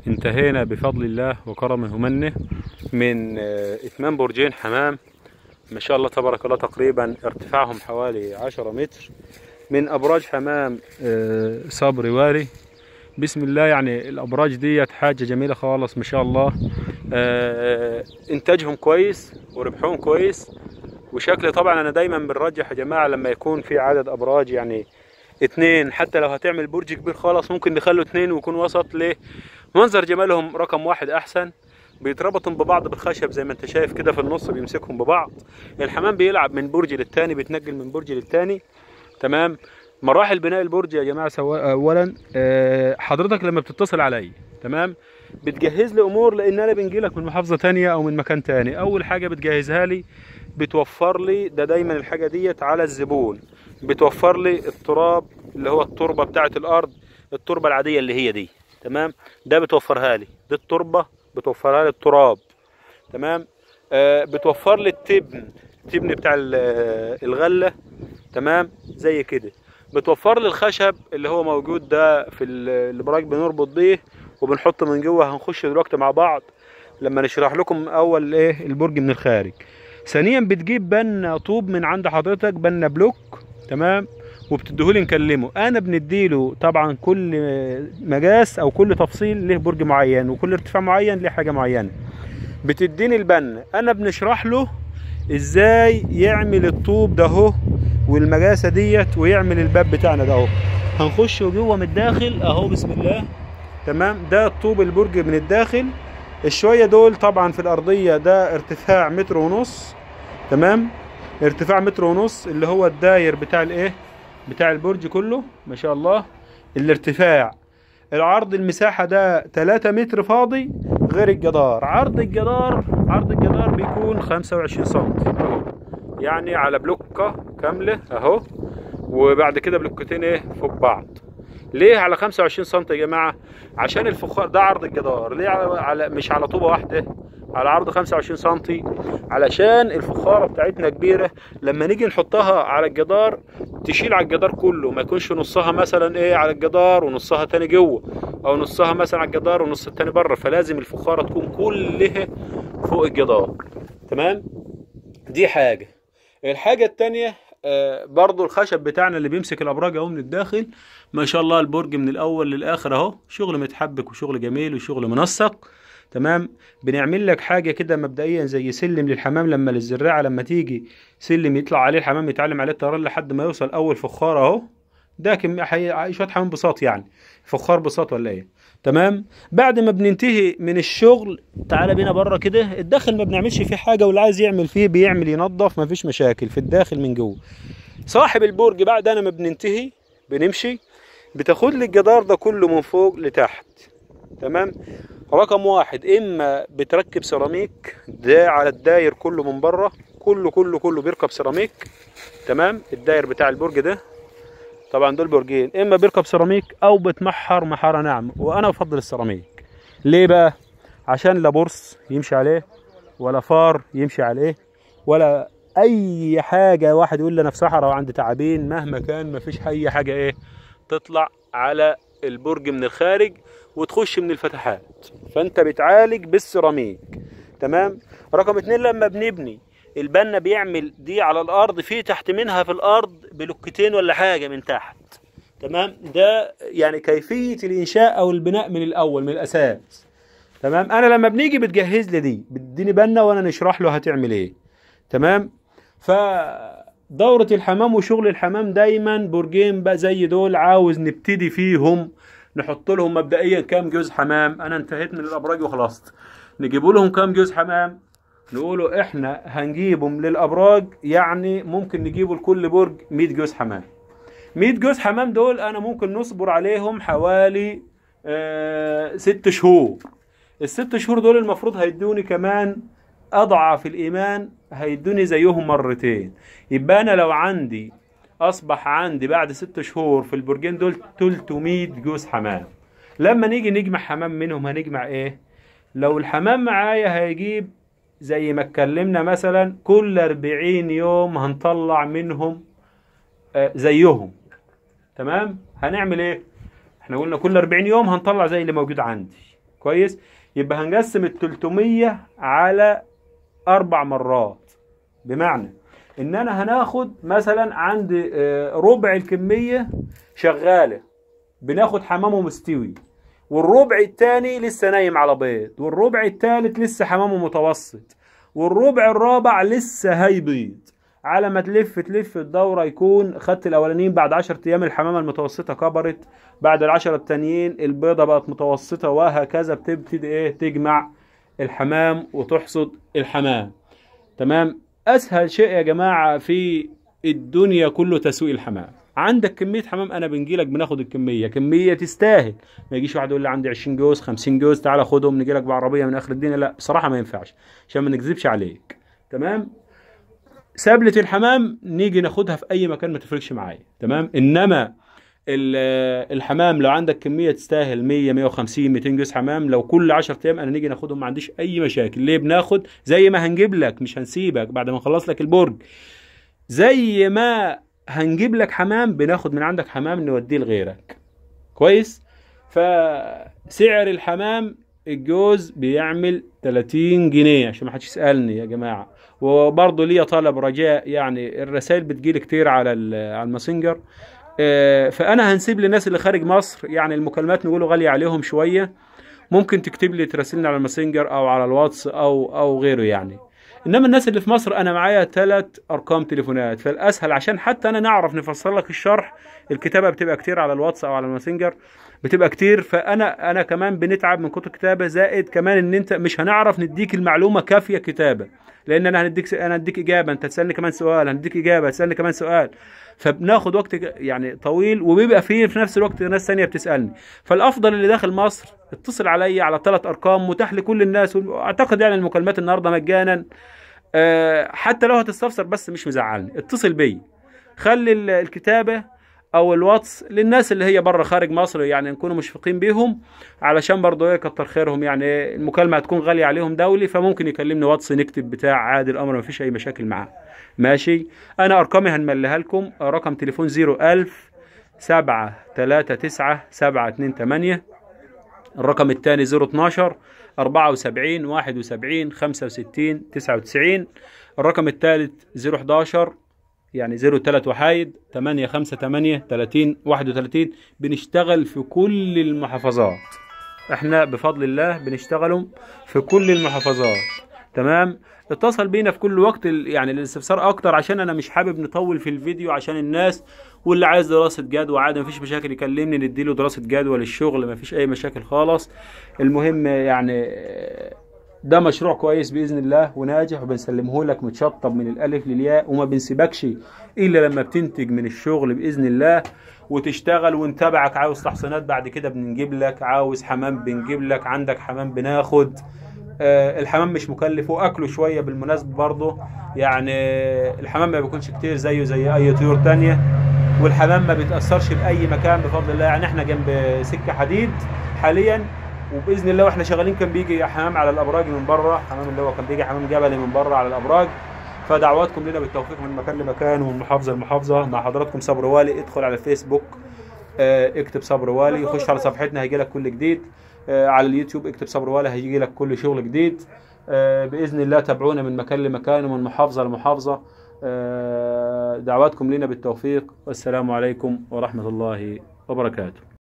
انتهينا بفضل الله وكرمه ومنه من اتمام برجين حمام ما شاء الله تبارك الله، تقريبا ارتفاعهم حوالي 10 متر من ابراج حمام صبري واري. بسم الله، يعني الابراج ديت حاجة جميلة خالص ما شاء الله. انتاجهم كويس وربحهم كويس وشكل. طبعا انا دايما بنرجح يا جماعة لما يكون في عدد ابراج يعني 2، حتى لو هتعمل برج كبير خالص ممكن نخلوا 2 ويكون وسط. ليه؟ منظر جمالهم رقم 1 احسن. بيتربطوا ببعض بالخشب زي ما انت شايف كده في النص، بيمسكهم ببعض. الحمام بيلعب من برج للتاني، بيتنقل من برج للتاني. تمام. مراحل بناء البرج يا جماعة سواء اولا حضرتك لما بتتصل عليا تمام بتجهز لي امور، لان انا بنجي لك من محافظة تانية او من مكان تاني. اول حاجة بتجهزها لي، بتوفر لي ده دايما الحاجة ديت على الزبون، بتوفر لي التراب اللي هو التربة بتاعه الارض، التربة العادية اللي هي دي تمام، ده بتوفرها لي، دي التربة بتوفرها لي التراب تمام. بتوفر لي التبن، التبن بتاع الغلة تمام زي كده. بتوفر لي الخشب اللي هو موجود ده في الابراج بنربط بيه وبنحط من جوه. هنخش دلوقتي مع بعض لما نشرح لكم اول ايه البرج من الخارج. ثانيا بتجيب بنا طوب من عند حضرتك، بنا بلوك تمام، وبتديهولي نكلمه. انا بنديله طبعا كل مقاس او كل تفصيل له برج معين، وكل ارتفاع معين له حاجة معينة. بتديني البنا، انا بنشرح له ازاي يعمل الطوب ده اهو والمجاسه ديت ويعمل الباب بتاعنا ده اهو. هنخش جوه من الداخل اهو بسم الله تمام. ده الطوب البرج من الداخل. الشويه دول طبعا في الارضية ده ارتفاع 1.5 متر تمام، ارتفاع 1.5 متر اللي هو الداير بتاع الايه بتاع البرج كله ما شاء الله. الارتفاع، العرض، المساحة ده 3 متر فاضي غير الجدار. عرض الجدار، عرض الجدار بيكون 25 سم اهو، يعني على بلوكه كاملة اهو، وبعد كده بلوكتين ايه فوق بعض. ليه على 25 سم يا جماعة؟ عشان الفخار ده عرض الجدار. ليه على مش على طوبة واحدة، على عرض 25 سم، علشان الفخاره بتاعتنا كبيرة، لما نيجي نحطها على الجدار تشيل على الجدار كله، ما يكونش نصها مثلا ايه على الجدار ونصها تاني جوه، او نصها مثلا على الجدار ونص التاني بره. فلازم الفخاره تكون كلها فوق الجدار تمام. دي حاجة. الحاجة التانية برضو الخشب بتاعنا اللي بيمسك الابراج اهو من الداخل ما شاء الله. البرج من الاول للاخر اهو شغل متحبك وشغل جميل وشغل منسق تمام. بنعمل لك حاجة كده مبدئيا زي سلم للحمام، لما للزراعة لما تيجي سلم يطلع عليه الحمام يتعلم عليه الطيران لحد ما يوصل اول فخار اهو. ده شوية حمام بساط، يعني فخار بساط ولا ايه تمام. بعد ما بننتهي من الشغل تعالى بينا بره كده. الداخل ما بنعملش فيه حاجة، واللي عايز يعمل فيه بيعمل، ينظف، ما فيش مشاكل في الداخل من جوه. صاحب البرج بعد انا ما بننتهي بنمشي، بتاخد لي الجدار ده كله من فوق لتحت تمام. رقم 1 اما بتركب سيراميك ده على الداير كله من بره، كله كله كله بيركب سيراميك تمام. الداير بتاع البرج ده طبعا دول برجين، اما بيركب سيراميك او بتمحر محاره ناعمة، وانا بفضل السيراميك. ليه بقى؟ عشان لا برص يمشي عليه ولا فار يمشي عليه ولا اي حاجة. واحد يقول لي انا في صحراء وعندي تعابين، مهما كان مفيش اي حاجة ايه تطلع على البرج من الخارج وتخش من الفتحات، فانت بتعالج بالسيراميك تمام. رقم 2 لما بنبني البنا بيعمل دي على الارض، في تحت منها في الارض بلوكتين ولا حاجة من تحت تمام. ده يعني كيفية الانشاء او البناء من الاول من الاساس تمام. انا لما بنيجي بتجهز لي دي، بتديني بنا وانا نشرح له هتعمل ايه تمام. فدوره الحمام وشغل الحمام دايما برجين بقى زي دول عاوز نبتدي فيهم، نحط لهم مبدئيا كام جوز حمام. انا انتهيت من الابراج وخلصت، نجيب لهم كام جوز حمام، نقولوا احنا هنجيبهم للابراج، يعني ممكن نجيبه لكل برج 100 جوز حمام. 100 جوز حمام دول انا ممكن نصبر عليهم حوالي 6 شهور. ال6 شهور دول المفروض هيدوني كمان اضعف الايمان هيدوني زيهم مرتين. يبقى انا لو عندي اصبح عندي بعد 6 شهور في البرجين دول 300 جوز حمام. لما نيجي نجمع حمام منهم هنجمع ايه؟ لو الحمام معايا هيجيب زي ما اتكلمنا مثلا كل 40 يوم هنطلع منهم زيهم تمام. هنعمل ايه؟ احنا قلنا كل 40 يوم هنطلع زي اللي موجود عندي. كويس، يبقى هنقسم ال 300 على 4 مرات، بمعنى ان انا هناخد مثلا عندي ربع الكمية شغالة بناخد حمامه مستوي، والربع الثاني لسه نايم على بيض، والربع الثالث لسه حمامه متوسط، والربع الرابع لسه هيبيض. على ما تلف تلف الدورة يكون خدت الاولانيين بعد 10 ايام الحمامة المتوسطة كبرت، بعد ال10 التانيين البيضة بقت متوسطه، وهكذا. بتبتدي ايه؟ تجمع الحمام وتحصد الحمام. تمام. اسهل شيء يا جماعة في الدنيا كله تسويق الحمام. عندك كمية حمام، انا بنجيلك بناخد الكمية، كمية تستاهل. ما يجيش واحد يقول لي عندي 20 جوز 50 جوز تعالى خدهم نجيلك بعربيه من اخر الدنيا، لا بصراحة ما ينفعش عشان ما نكذبش عليك. تمام. سبلة الحمام نيجي ناخدها في اي مكان ما تفرقش معايا. تمام. انما الحمام لو عندك كمية تستاهل 100 150 200 جوز حمام، لو كل 10 ايام انا نيجي ناخدهم ما عنديش اي مشاكل. ليه؟ بناخد زي ما هنجيب لك، مش هنسيبك بعد ما نخلص لك البرج، زي ما هنجيب لك حمام بناخد من عندك حمام نوديه لغيرك. كويس. فسعر الحمام الجوز بيعمل 30 جنيه عشان ما حدش يسألني يا جماعة. وبرضه ليا طلب رجاء، يعني الرسائل بتجيلي كتير على الماسنجر، فأنا هنسيب للناس اللي خارج مصر يعني المكالمات نقوله غالية عليهم شوية، ممكن تكتب لي تراسلني على الماسنجر أو على الواتس أو غيره يعني. إنما الناس اللي في مصر أنا معايا 3 أرقام تليفونات، فالأسهل عشان حتى أنا نعرف نفسر لك الشرح، الكتابة بتبقى كتير على الواتس أو على الماسنجر بتبقى كتير، فأنا كمان بنتعب من كتر الكتابة، زائد كمان إن أنت مش هنعرف نديك المعلومة كافية كتابة، لأن أنا هديك إجابة، أنت تسألني كمان سؤال، هنديك إجابة، تسألني كمان سؤال، فبناخد وقت يعني طويل، وبيبقى فيه في نفس الوقت ناس ثانية بتسألني. فالأفضل اللي داخل مصر اتصل عليا على 3 أرقام متاح لكل الناس، وأعتقد يعني المكالمات النهارده مجانا، حتى لو هتستفسر بس مش مزعلني، اتصل بي. خلي الكتابة او الواتس للناس اللي هي بره خارج مصر، يعني نكونوا مشفقين بيهم، علشان برضه ايه كتر خيرهم، يعني المكالمة هتكون غالية عليهم دولي، فممكن يكلمني واتس نكتب بتاع عادي، الامر مفيش اي مشاكل معاه. ماشي. انا ارقامي هنمليها لكم. رقم تليفون 01000 739 728، الرقم الثاني 012 74 71 65 99، الرقم الثالث 011 يعني 03 وحايد 8 5 8 30 31. بنشتغل في كل المحافظات، احنا بفضل الله بنشتغلوا في كل المحافظات. تمام. اتصل بينا في كل وقت يعني الاستفسار اكتر، عشان انا مش حابب نطول في الفيديو عشان الناس، واللي عايز دراسة جدوى عادي مفيش مشاكل يكلمني نديله دراسة جدوى للشغل، مفيش اي مشاكل خالص. المهم يعني ده مشروع كويس باذن الله وناجح، وبنسلمه لك متشطب من الالف للياء، وما بنسيبكش الا لما بتنتج من الشغل باذن الله وتشتغل ونتابعك. عاوز تحصينات بعد كده بنجيب لك، عاوز حمام بنجيب لك، عندك حمام بناخد. الحمام مش مكلف، واكله شوية بالمناسبة برضه، يعني الحمام ما بياكلش كتير زيه زي اي طيور تانية، والحمام ما بيتاثرش باي مكان بفضل الله. يعني احنا جنب سكة حديد حاليا، وباذن الله واحنا شغالين كان بيجي حمام على الابراج من بره، حمام اللي هو كان بيجي حمام جبلي من بره على الابراج. فدعواتكم لنا بالتوفيق من مكان لمكان ومن محافظة لمحافظه. مع حضراتكم صبر والي، ادخل على الفيسبوك اكتب صبر والي، خش على صفحتنا هيجي لك كل جديد. على اليوتيوب اكتب صبر والي هيجي لك كل شغل جديد. باذن الله تابعونا من مكان لمكان ومن محافظة لمحافظه. دعواتكم لنا بالتوفيق، والسلام عليكم ورحمة الله وبركاته.